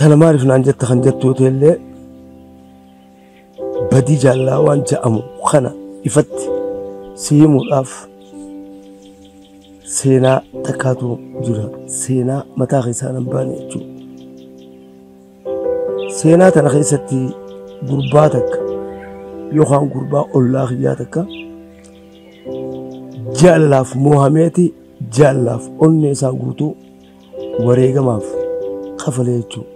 Tana maaliif naan jetta kan jettu yoo ta'ellee badii jaalalaa waan ja'amu kana ifatti si himuudhaaf seenaa takkaatu jira. Seenaa mataa keessaa nan baane jechuudha. Seenaa tana keessatti gurbaa takka yookaan gurbaa ollaa kiyyaa takka jaalalaaf moohameeti jaalalaaf onnee isaa guutuu wareegamaaf kafalee jechuudha.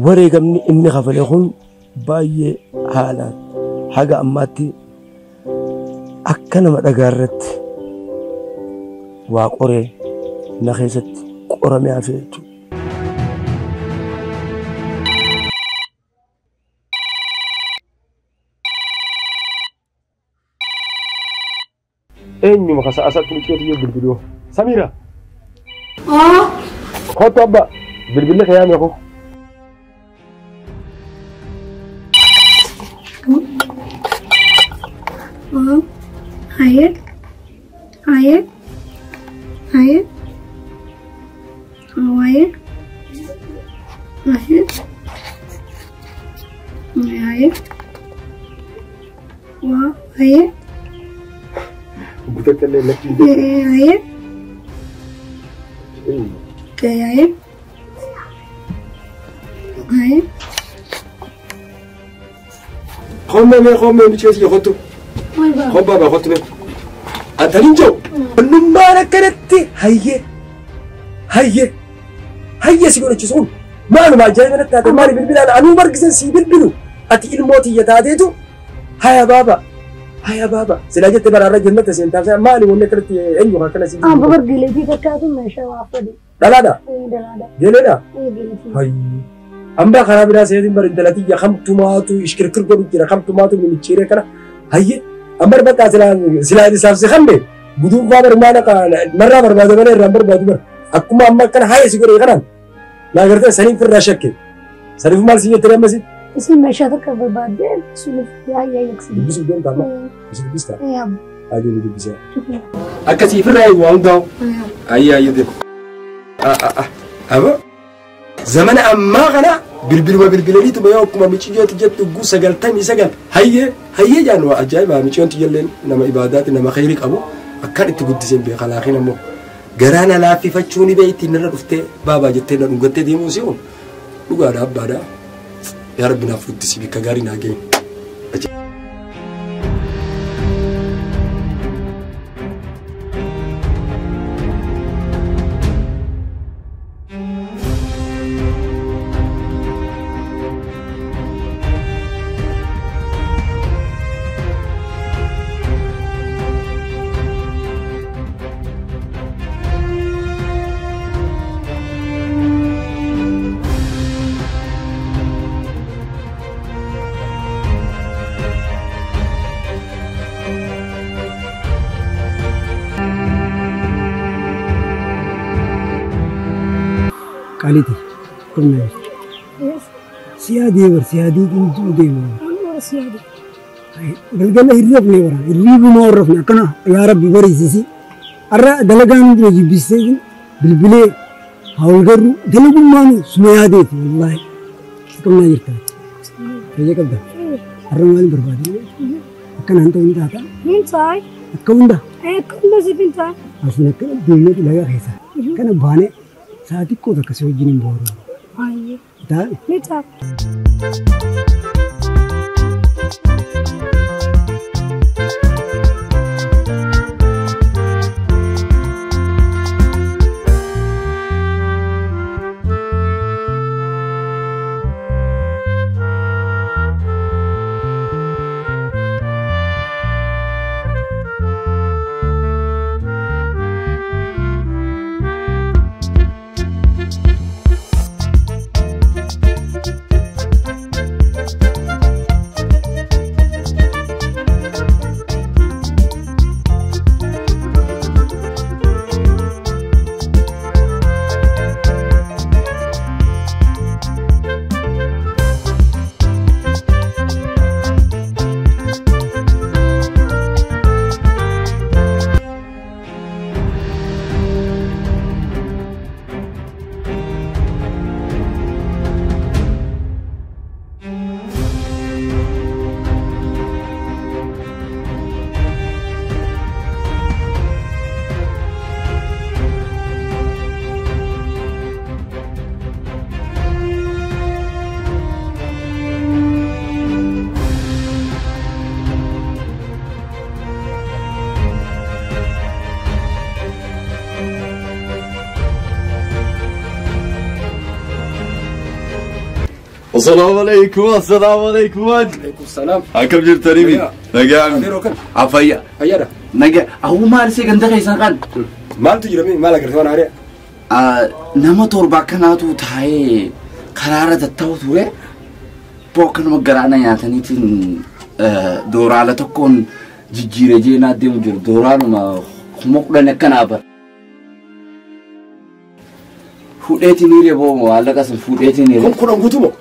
Wareegamni inni kafalee kun baay'ee haalaan haga ammaatti akka nama dhagaa irratti waa qoree na keessatti qoramee hafe jechuudha. Eenyuma kasa asatti mucayyooti yoo bilbiluu. Samiira. Kottu abba bilbilli kee koo. Haye. Haye. Haye. Haye. Haye. Haye. Waa haye. Guutattallee lakkii. Haye. Haye. Haye. Qommee mee qommee micheessi kottu. Qobbaa baa kottu mee. Antaniin jiru. Wannummaan akkanatti hayyee hayyee hayyee si godhachiisu kun maaluma ajaa'iba natti taate maali bilbilaan anuu margisan si bilbilu ati ilmoo tiyya taateetu haya baaba haya baaba silaa jette baraarra jennata seentaaf maali wanni akkanatti eenyu akkana si Abba bargileetii fakkaatu meeshaa waa fedhe. Dhalaadha? Dhalaadha. Geeleedha? Geeleetii. Hayyi. Amma karaa biraa seetiin bari intalati kamtumaatu ishkirkir godhu jira kamtumaatu mimicciiree kana hayyee amma bakka silaa silaa isaaf si kanne guduunfaa barmaana narraa barbaada malee irraan barbaadu bara akkuma amma akkana haye si godhe kanaan naa gartee saniif irraa shakke saniif maal si jettee ammasi. Isin meeshaa takka barbaaddee suniif yaayyaa yaksi. Dubbisuuf deemta amma isin dubbistaa? Ajuu ni dubbisee. Akkasii firraa eegu waa hundaa'u. Ayyee ayyee deemu. Aba zamana ammaa kana bilbiluma bilbilaniituma yoo akkuma miciyyooti jettu guu 99 hayyee hayyee jaan waa ajaa'iba miciyyoon jalleen nama ibaadaati nama khayrii qabu akkan itti guddiseen beeka laakiin ammoo garaa na laaffifachuu ni beekti narra dhuftee baabaa jettee na dhungattee deemuu si kun dhugaadha abbaadha yaa rabbi naaf guddisi bakka gaarii naa geenye. Qaliti kun siyaadii bar siyaadii intuu deemu. Galgala hirrifne bara hirribuma horrofne akkana yaa rabbi bariisisi har'a dalagaan dura jibbisee bilbilee haa wal garru dalagummaan suma yaadeeti wallaahi akkam naa jirta fayyaa qabda har'a maal barbaadne akkanaan ta'uu ni taata. Hin taa'e. Akka hunda. Akka hunda siif hin taa'e. Asiin akkana deemnee laga keessa kana baanee sa'a xiqqoo takka si wajjin hin booru. Baay'ee. Taa'e. Ni ta'a. Assalamu alaikum, assalamu alaikum. Alaikum salaam. Akkam jirtanii mi? Nagaan. Yeroo kan Afayya. fayyaadha. Nagaa. Awwu maal see ganda keessan kan? Maaltu jira mee maal agartee waan haari'a? Nama torba akkanaatu taa'ee karaarra tatta'u ture. Boo akkanuma garaana nyaataniitiin dooraala tokkoon jijjiiree jeenaa deemu jiru. Dooraaluma 10,000 akkanaa bara. Fuudheetiin hiiree boo maallaqa sun fuudheetiin hiiree. 10,000 guutumoo?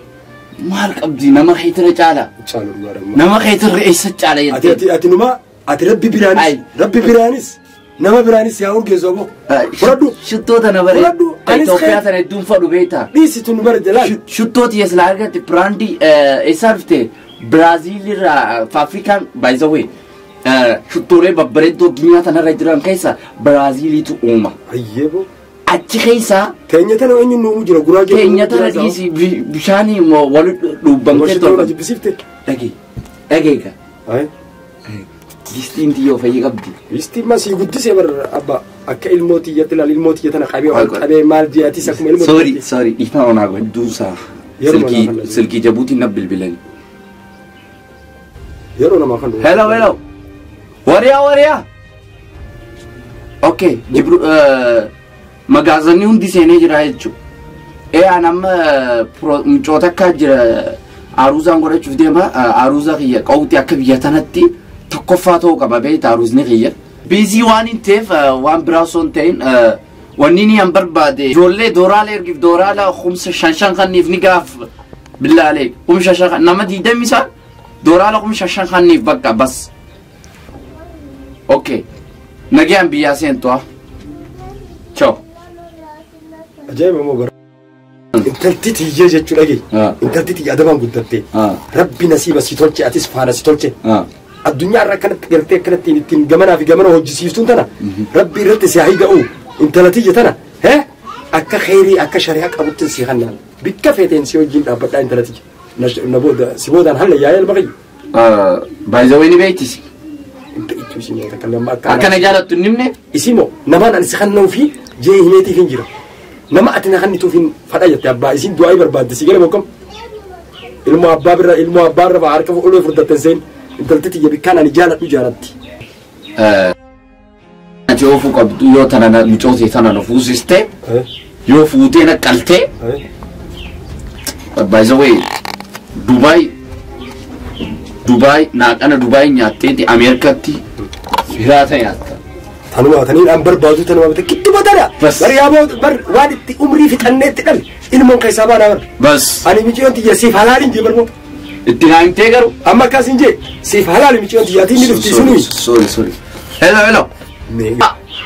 Maal qabdi nama keetirra caala. Caalu dhugaadha. Nama keetirra eessa caala Ati jettee. ati ati numa ati rabbi biraanis Ay. rabbi biraanis nama biraanis yaa urgeessu aboo. Fudhadhu. Shittoota na bare. Fudhadhu. Anis Itoophiyaa tana hedduun fadhu beektaa. Dhiisitu nu bara jalaan. Shittooti yes laa argatte biraandii eessaa dhufte Biraaziil irraa Afrikaan by the way shittoolee babbareeddoo addunyaa tanarra jiran keessa Biraaziiliitu uuma. Ayyee boo. Achi keessa Teenya tana eenyuun nuumu jira guraagee. Keenya tana dhiisi bishaanii immoo wal dhuubbamtee Shittoota torba. jibbisiifte. Dhagee dhageega. Ay. Distiin tiyyoo fayyii qabdi. Istii ma sii guddisee bar abba akka ilmoo tiyyatti ilaal ilmoo tiyya tana qabee ol qabee maal ji'atis akkuma ilmoo Sorry sorry dhiifama onaa hedduunsaa Yeroo silkii manaa kan silkii jabuutiin na bilbilani. Yeroo namaa kan Hello, hello. Wariyaa, wariyaa. Okay, jibru magaazanni hundi seenee jira jechuudha. Ee an amma mucoota akka jira aruuzaan godhachuuf deema aruuza kiyya qawti akka biyya tanatti tokkoffaa ta'uu qaba beekta aruuzni kiyya. Biizii waan hin ta'eef waan biraa osoo hin ta'in wanni ni an barbaade ijoollee dooraala ergiif dooraala 5,500 kanniif ni gaaf billaalee 5,500 nama 20 isaan dooraala 5,500 kanniif bakka bas. Okay. Nagaan biyyaa seentu haa. Ciao. Ajaa'iba moo bara. Intalti tiyyee jechuu dhagee. Intalti tiyya adabaan guddatte. Rabbi nasiiba si tolche atis faana si tolche. Addunyaa irra akkanatti galtee akkanatti ittiin gamanaa fi gamana hojjisiiftuun tana rabbi irratti si haa ga'u intala tiyya tana hee akka kheyrii akka shari'aa qabutti si hannaan bikka feeteen si wajjin dhaabbadhaa intala tiyya. Na booda si boodaan halla yaa'ee albaqayyu. By the way ni beektisi. Akkana jaalattu hin himne. Isii moo namaan ani si kannuu fi jee himeetiif hin jira. Nama ati na kannituuf hin fadha jette abbaa isiin du'aa barbaadde si gala mokkam. Ilmoo abbaa bira ilmoo abbaa irra harka ulee furdatten seen intalti tiyya bikkaan ani jaaladhu jaalatti. Ati oofuu qabdu yoo tana mucootee tana na fuusiste yoo fuutee na qaltee by the way Dubaay Dubaay naaqana Dubaay nyaatteeti Ameerikaatti hiraata nyaatta. Tanuma taniin an barbaadu tanuma bite kittuma tana. Bas. Bar yaa bar waan itti umrii fixanneetti dhal ilmoon keessaa baanaa bar. Bas. Ani miciyoon tiyya siif halaaliin jee barmoo. Itti naa himtee garuu. Amma akkas hin jee siif halaali miciyoon tiyya atiin ni dhufti sunii. Sorry sorry. Hello hello. Mee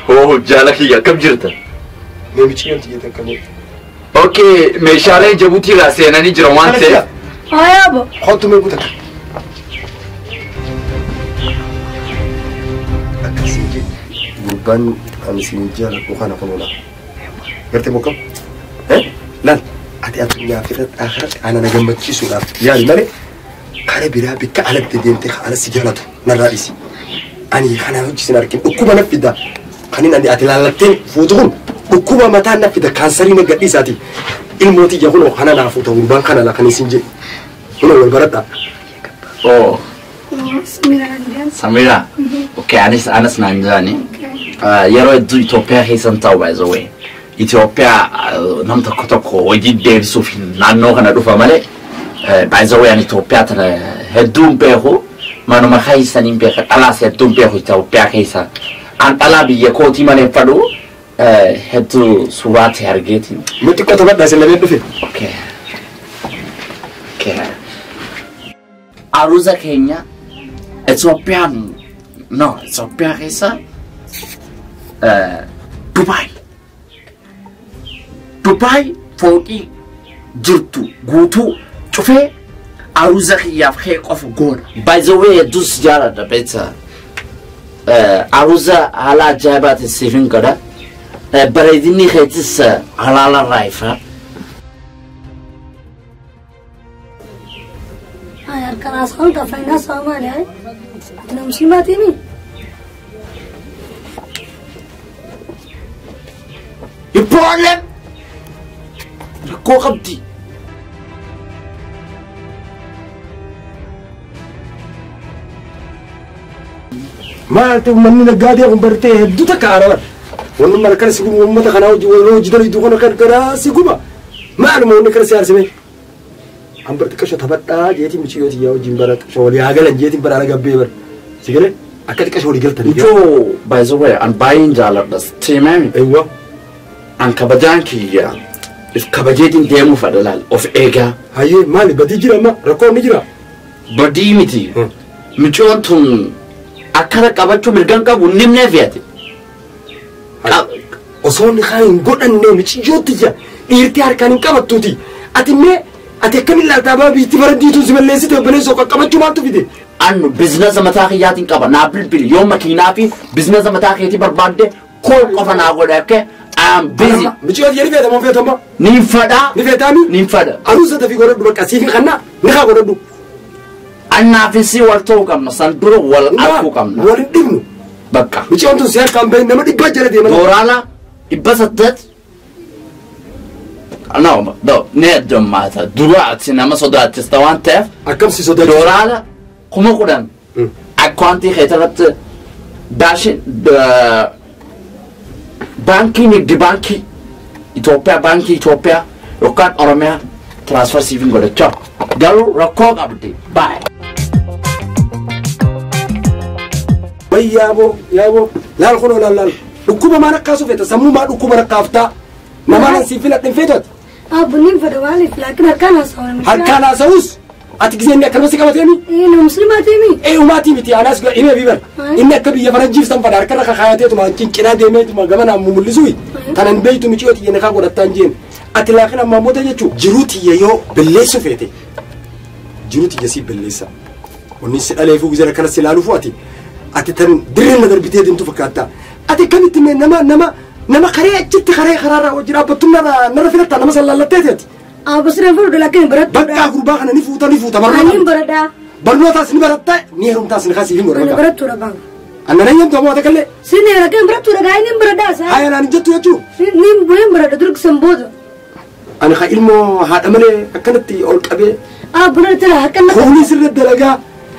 Oh jaala kiyya akkam jirta? Mee miciyoon tiyya takka mee. Okay meeshaalee Jabuutiirraa seenanii jiran waan ta'eef. Haa abbo. Kottu mee kutaa. Akkasiin jee gurbaan ani siin jaaladhu kana kunuuna. Gartee mokkam? Laal ati addunyaa fi irratti akhiratti ana na gammachiisuudhaaf yaali malee kara biraa bikka alatti deemtee ala si jaalatu narraa dhiisi. Ani kana hojii sin argin dhukkuba na fida. Kanin ani ati laallatteen fuutu kun dhukkuba mataa na fida kaansarii na gadhiisaati. Ilmooti ija kunoo kana naa fuuta gurbaan kana la kan isin jee. Kunoo wal baradhaa. Oh Samira Nandiyaan. Samira. Okay anis anas naan jaani. Yeroo hedduu Itoophiyaa keessan ta'u by the way. Itoophiyaa nam tokko tokko hojii deebisuuf naannoo kana dhufa malee by the way ani Itoophiyaa tana hedduun beeku manuma keessaniin beeka dhalaas hedduun beeku Itoophiyaa keessa. An dhalaa biyya kootii malee hin fadhu hedduu suuraa ta'e argeetiin. Nuti qoto badhaa isin lameen dhufe. Okay. Okay. Aruuza keenya Itoophiyaan no Itoophiyaa keessa Dubaay. Dubaay fooqii jirtu guutuu cufee aruuza kiyyaaf kee qofa goona. By the way hedduus jaaladha beekta. Aruuza haala ajaa'ibaatiin siif hin godha. Bareedinni keetis halaala raayifa. Ay harkaan haasa'uun tafayinaa Soomaali ay. Ati nama musliimaatiimi? The problem rakkoo qabdi. Maaltu manni naggaadee kun bartee hedduu takka haara. Wanni mala kana si gubu uummata kanaa hojii wal hojii dalagu kana kan garaa si guba. Maaluma wanni kana si aarsime. An bar xiqqasho taphadhaa jeetiin miciyyooti yaa wajjin bara xiqqasho walii haa galan jeetiin bara ala gabbee bara. Si galee akka xiqqasho walii galtan. Ijoo by the way an baay'een jaaladha. Tiimami. Eewwa. An kabajaan kiyya. If kabajeetiin deemuu fedha laal of eegaa. Hayyee maali badii jira amma rakkoon ni jira. Badii miti. Micoon tun akkana qabachuu mirgan qabu nimnee fe'ate. Osoo inni haa hin godhanne miciyyootti jira dhiirtii harkaan hin qabattuuti. Ati mee ati akkamiin laaltaa baa biitti bara diituun si balleessite obboleessoo qaqqabachuu maaltu fide? Annu bizinasa mataa kiyyaatiin qaba naa bilbili yoo makiinaa fi bizinasa mataa keetii barbaadde koo qofa naa godhe akka I'm busy. Miciyyooti jedhi feetamoo feetammoo? Niin fedha. Ni feetaami? Niin fedha. Aruusa dafii godhadhu bakka siif hin kannaa ni haa godhadhu. Annaaf si wal ta'uu qabna san dura wal arguu qabna. Wal hin dhibnu. Bakka. Miciyyoon tun si harkaan bahin nama dhibbaa jala deema. Dooraala 800. No, no, ni addummaata. Dura ati nama sodaachista waan ta'eef. Akkam si sodaachisa? Dooraala 10,000. Akkaawuntii keetirratti daashin baankii nigdi baankii Itoophiyaa baankii Itoophiyaa yookaan Oromiyaa tiraansfer siifin godhachaa. Garuu rakkoo qabdi. Baay'ee. Way yaaboo yaaboo laal kunoo laal laal dhukkuba maan akkaasuu feeta sammuu maa dhukkuba rakkaaftaa namaan an siif filadhe hin feetu ati. Abbo niin fedha maaliif laakiin harkaan haasawaa. Harkaan haasawus ati gisee inni akkanuma si qabateemi. Ee musliimaatiimi. Ee umaatii miti anaas himee fi bara inni akka biyya faranjiif san fadha harkarra kakaayateetuma cincinaa deemeetuma gamanaan mumul'isuuyi tanan beeytu miciyoo xiyya nakaa godhattaan jeen ati laakiin ammaa moota jechuu jiruu tiyya yoo balleessu feete jiruu tiyya si balleessa wanni si dhaleefuu gisee akkana si ilaaluufu ati ati tan dirreen na darbitee deemtu fakkaata ati akkamitti mee nama nama nama karee achitti karee karaarraa hojii dhaabbattu narra filattaa nama san laallatteeti ati. Abbo sireen fudhu laakiin barattuudha. Bakka gurbaa kana ni fuuta ni fuuta barnoota. Ani baradhaa. Barnootaas ni baratta ni heerumtaas ni kaasii hin godha. Ani barattuudha baaba. Anna nan yamtu ammoo takallee. Sinni laakiin barattuudha gaa inni baradhaa saa. Haa naan jettu jechuu. Ni bu'een baradha durgsan booda. Ani ka ilmoo haadha malee akkanatti ol qabee. Abbo na tira harkaan. Koolii sirra dalagaa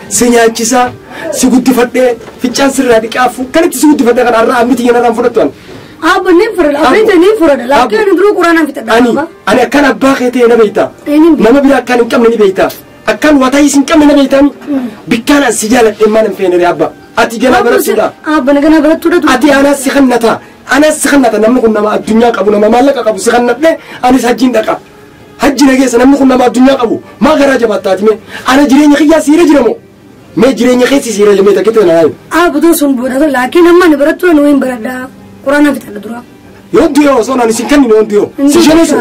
si nyaachisaa si guddifadhee ficcaan sirraa dhiqaafu kanatti si guddifadhee kan har'a miti yanarraan fudhattu ani. Abbo niin fudhadha abbo niin fudhadha laakiin ani duruu quraanaan fixadha. Ani ani akkan abbaa kee ta'e na beekta. Nama biraa akkan hin qabne ni beekta. Akkan wataa hin qabne na beektaami. Bikkaan an si jaaladhe maal hin feene abba. Ati ganaa barattuudha. Abbo na ganaa barattuudha. Ati anaas si kannata. Anaas si kannata namni kun nama addunyaa qabu nama maallaqa qabu si kannadhe anis hajjiin dhaqa. Hajji na geessa namni kun nama addunyaa qabu maa garaa jabaattaati mee ana jireenya kiyyaa siira jira moo mee jireenya keessi siira jira mee takkitti na yaayu. Abbo sun booda laakiin amma ani barattuudha nu hin baradhaa. Quraana fixadha dura. Yoo du'e osoo naan isin kennine yoon du'e. Si sheenesu.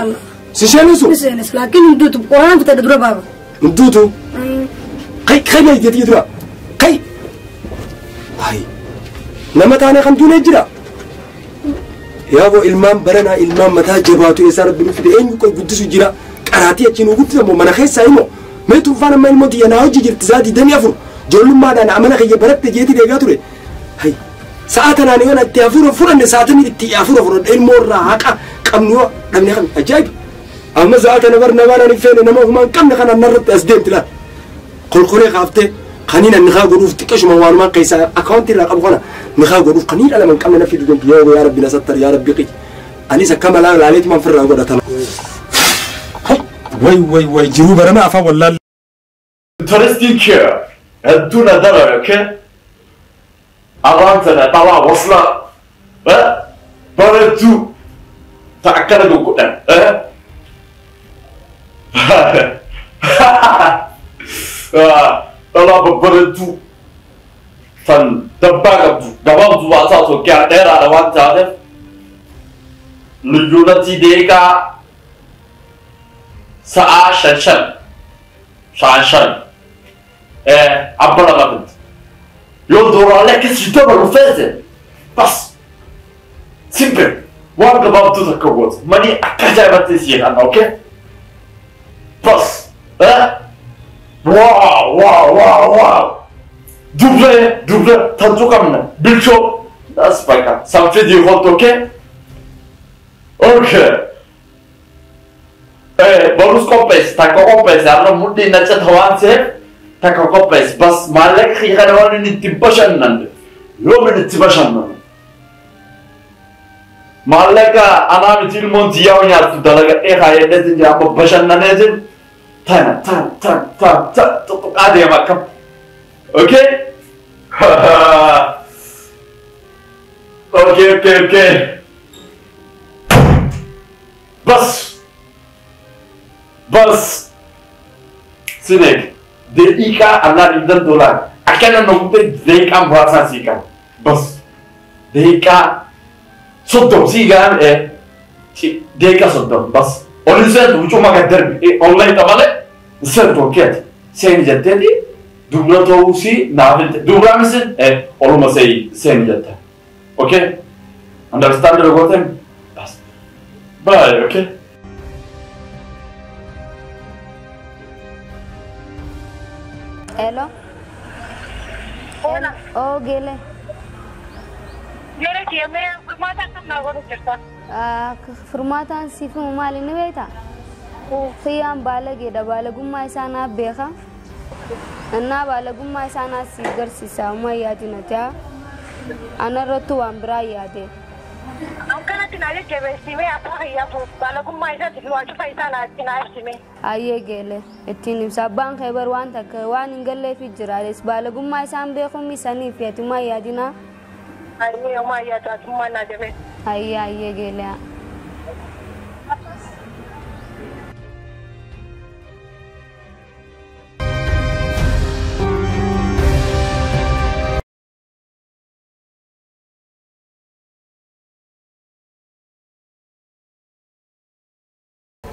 Si sheenesu. Si sheenesu laakiin hin duutu quraana fixadha dura baaba. Hin duutu. Kai kai mee jeetii dura. Kai. Hai. Nama taane kan duunee jira. Yaaboo ilmaan baranaa ilmaan mataa jabaatu eessaa rabbi nu fide eenyu qoy guddisu jira. Qaraatii achi nu guddisa moo mana keessaa immoo mee tuunfaan amma ilmoo tiyya naa hojii jirti sa'aatii 24 ijoollummaadhaan amala kiyya baratte jeetii deegaa ture. Hai. Sa'aatanaan yoo itti hafuura fudhanne sa'aatamii itti hafuura fudhanne ilmoo irraa haqa qabnu yoo dhabne kan ajaa'iba. Amma sa'aatana bar namaan ani feene nama humaa hin qabne kanaan narratti as deemti laal. Kolkolee kaaftee kaniin ani haa godhuuf xiqqashuma waanumaan keessaa akkaawuntii irraa qabu kana ni haa godhuuf kaniin dhala hin qabne na fidu deemti yoo yaa rabbi na sattar yaa rabbi qiyyi. Anis akka malaa laaleetumaan firraa godhatan. Way way way jiruu barana afaan wallaalle. Interesting care. Hedduu na darare, okay? Abaantana dhalaa wasla bareedduu ta akkana goggodhan. Dhalaa babbareedduu tan dabbaa qabdu gabaabduu waa taatu dheeraadha waan taateef luyyoonatti deeqaa sa'aa 5 5 5 5 abba lama fiddi. Yoo dooraalee akkasii dabalu feete bas simple waan gabaabduu takka gootu manii akka ajaa'ibatti si jedhan okay bas wow wow wow wow duble duble tantu qabna bilchoo das bakka san fidii qoltu okay okay barus qopheessi takka qopheessi har'a mudhii na cita waan ta'eef Takka qophees bas maallaqa kiyya kana waan inni itti bashannanne yoom inni itti bashannanu. Maallaqa anaa miti ilmoon tiyyaa nyaattu dalagadhee kaayadheetiin jira amma bashannaneetiin tana tana tana tana tana tuttuqaa deema akkam. Okay? Okay, okay, okay. Bas. Bas. Sinek. Daqiiqaa annaa dhibban doolaar. Akkana noqute daqiiqaa muraasaa sii qaba. Bas. Daqiiqaa 30 sii gahan daqiiqaa 30 bas. Olin seentu huccuu gad darbi. Online malee seentu okkeeti. Seeni jetteeti dubra ta'uu sii naaf hin dubraa misin oluma seeni jette. Okay? Understand the goten? Bas. Bye, okay? Hello? Hola. Oh, gele. Yore kiyame furmaata kam na godhu jirta. Furmaataan siif maali ni beektaa? Kiyyaan baalageedha. Baalagummaa isaa naaf beeka. Innaa baalagummaa isaa naaf si garsiisa. Amma yaadinati haa. Anarrattu waan biraa yaade. Akkanatti naa jajjabeessimee abbaa kiyyaaf baalagummaa isaatiif waan cufa isaa naa ibsime. Ayyee geele ittiin ibsa abbaan kee bar waan takka waan hin galleefi jira. Baalagummaa isaan beekuun isaniif ati yaadinaa. Ayyee homaa yaadu atummaa naa jabeessi. Ayyee ayyee geele.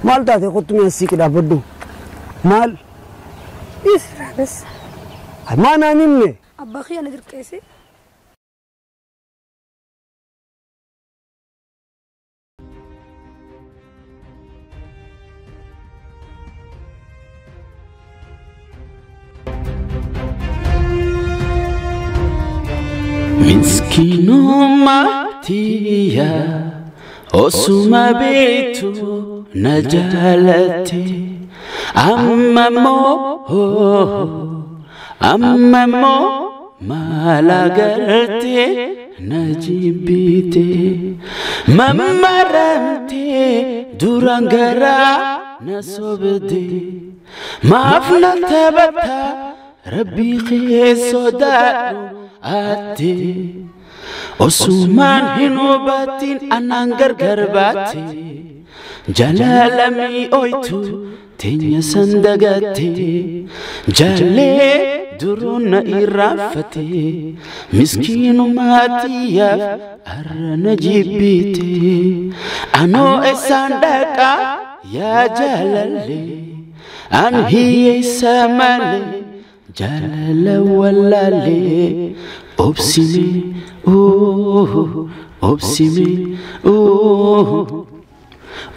Maal taate kottu mi'a sii qidhaafadhu? Maal? Isra bas. Maa naan himne? Abbaa kiyya na dirqeesse. Miskinummaa osuma beektu na jaalatte amma immoo maal agarte na jibbite mammaramte duraan garaa na sobde maaf na taphatta rabbii kee sodaadhu ate. Osumaan hin hubatin anaan gargar baate jaalala mi'ooytu teenya san dagatte jaalee duruu na irraanfate miskiinummaa tiyyaaf har'a na jibbite anoo eessaan dhaqa yaa jaalalle an hiyyeessa malee jaalala wallaalee obsime oh obsime oh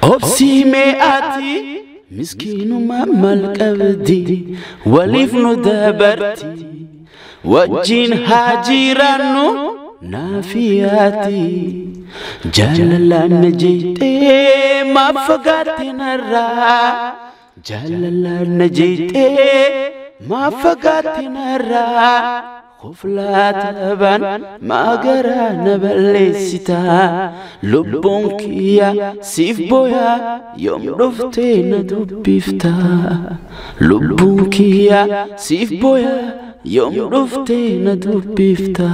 obsime ati miskinuma mal qabdi waliif nu dabarti wajjin haajirannu naafiyaati jaalalaan jettee maaf fagaatte narraa jaalalaan jettee maaf fagaatte narraa Koflaa taphaan magaraa na balleessita lubbuun kiyya siif booyaa yoom dhuftee na dubbifta lubbuun kiyya siif booyaa yoom dhuftee na dubbifta.